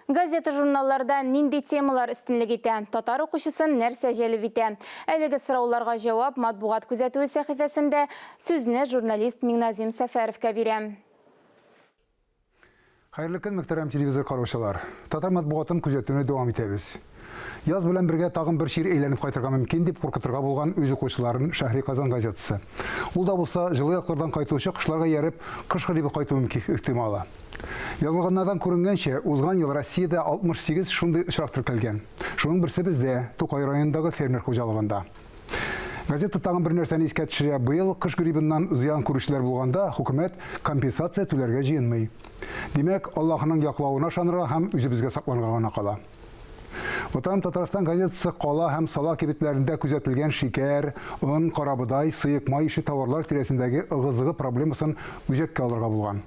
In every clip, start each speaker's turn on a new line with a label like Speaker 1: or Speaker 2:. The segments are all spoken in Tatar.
Speaker 1: Газета-журналларда нинди темалар өстенлек итә? Татар укучысын нәрсә җәлеп итә? Әлеге сорауларга җавап Матбугат күзәтүе сәхифәсендә. Сүзне журналист Миңназим Сәфәровка бирәм.
Speaker 2: Хәерле көн, мөхтәрәм телевизор караучылар. Татар матбугатын күзәтүне дәвам итәбез. Яз белән бергә тагын бер чир әйләнеп кайтырга мөмкин, дип куркытырга булган үз укучыларын Шәһри Казан газетасы. Ул да булса, җылы яклардан кайтучы кошларга ияреп, кыш грибы кайту мөмкин ихтималы. Язылганнардан күренгәнчә, узган ел Россиядә 68 шундый очрак теркәлгән. Шуның берсе бездә, Тукай районындагы фермер хуҗалыгында. Газета тагын бер нәрсәне искә төшерә, быел кыш грибыннан зыян күрүчеләр булганда, хөкүмәт компенсация түләргә җыенмый. Димәк, Аллаһының яклавына ышанырга һәм үзебезгә сакланырга гына кала. Ватаным Татарстан газетасы кала һәм сала кибетләрендә күзәтелгән шикәр, он, карабодай, сыек май ише товарлар тирәсендәге ыгы-зыгы проблемасын үзәккә алырга булган.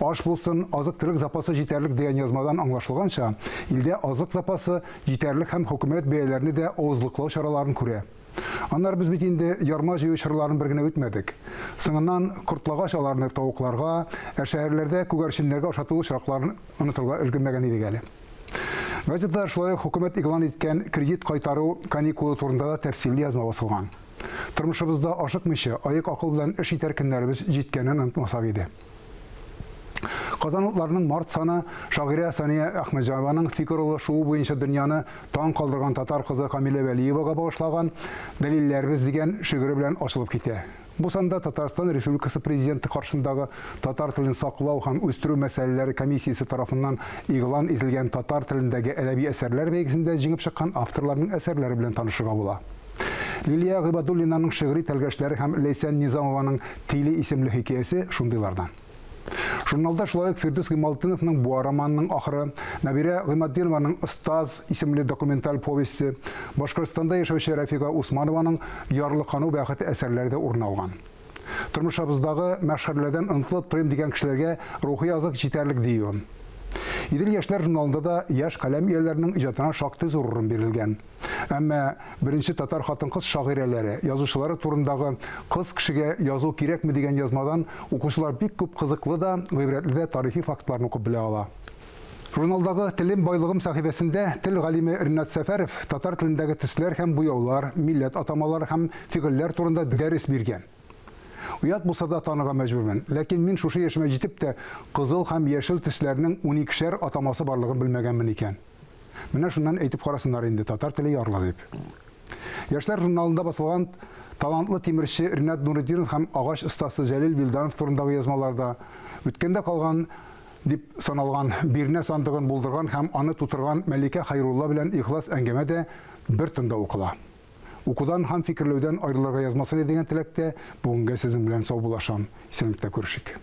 Speaker 2: Аш булсын, азык-төлек запасы җитәрлек дигән язмадан аңлашылганча, илдә азык запасы җитәрлек һәм хөкүмәт бәяләрне дә авызлыклау чараларын күрә. Аннары без бит инде ярма җыю чорларын бер генә үтмәдек. Соңыннан кортлагач аларны тавыкларга, ә шәһәрләрдә күгәрченнәргә ашату очракларын онытырга өлгермәгән идек әле. Газетада шулай ук хөкүмәт игълан иткән кредит кайтару каникулы турында да тәфсилле язма басылган. Тормышыбызда ашыкмыйча, аек акыл белән эш итәр көннәребез җиткәнен онытмасак иде. Казан утларының март саны шагыйрә Сания Әхмәтҗанованың фигуралы шуу буенча дөньяны таң калдырган татар кызы Камилә Вәлиевага багышлаган Дәлилләребез дигән шигыре белән ачылып китә. Бу санда Татарстан Республикасы Президенты каршындагы татар телен саклау һәм үстерү мәсьәләләре комиссиясе тарафыннан игълан ителгән татар телендәге әдәби әсәрләр бәйгесендә җиңеп чыккан авторларның әсәрләре белән танышырга була. Лилия Гыйбадуллинаның шигъри тәлгәшләре һәм Ләйсән Низамованың Тиле исемле хикәясе шундыйлардан. Журналда шулай ук Фирдүс Гыймалтдиновның Буа романының ахыры, Нәбирә Гыйматдинованың Остаз исемле документаль повесте, Башкортстанда яшәүче Рәфига Усманованың Ярлыкану бәхете әсәрләре дә урын алган. Тормышыбыздагы мәхшәрләрдән онытылып торыйм дигән кешеләргә рухи азык җитәрлек диюем. Идел яшьләр журналында да яшь каләм ияләренең иҗатына шактый зур урын бирелгән. Әмма беренче татар хатын-кыз шагыйрәләре, язучылары турындагы Кыз кешегә язу кирәкме дигән язмадан укучылар бик күп кызыклы да, гыйбрәтле дә тарихи фактларны укып белә ала. Журналдагы Телем байлыгым сәхифәсендә тел галиме Ринат Сәфәров татар телендәге төсләр һәм буяулар, милләт атамалары һәм фигыльләр турында дәрес биргән. Оят булса да танырга мәҗбүрмен, ләкин мин шушы яшемә җитеп тә кызыл һәм яшел төсләрнең уникешәр атамасы барлыгын белмәгәнмен икән. Менә шуннан әйтеп карасыннар инде, татар теле ярлы дип. Яшьләр журналында басылган талантлы тимерче Ринат Нуретдинов һәм агач остасы Җәлил Вилданов турындагы язмаларда үткәндә калган дип саналган бирнә сандыгын булдырган һәм аны тутырган Мәликә Хәйрулла белән ихлас әңгәмә дә бер тында укыла. Укудан һәм фикерләүдән аерылырга язмасын иде дигән теләктә бүгенгә сезнең белән саубуллашам. Исәнлектә күрешик.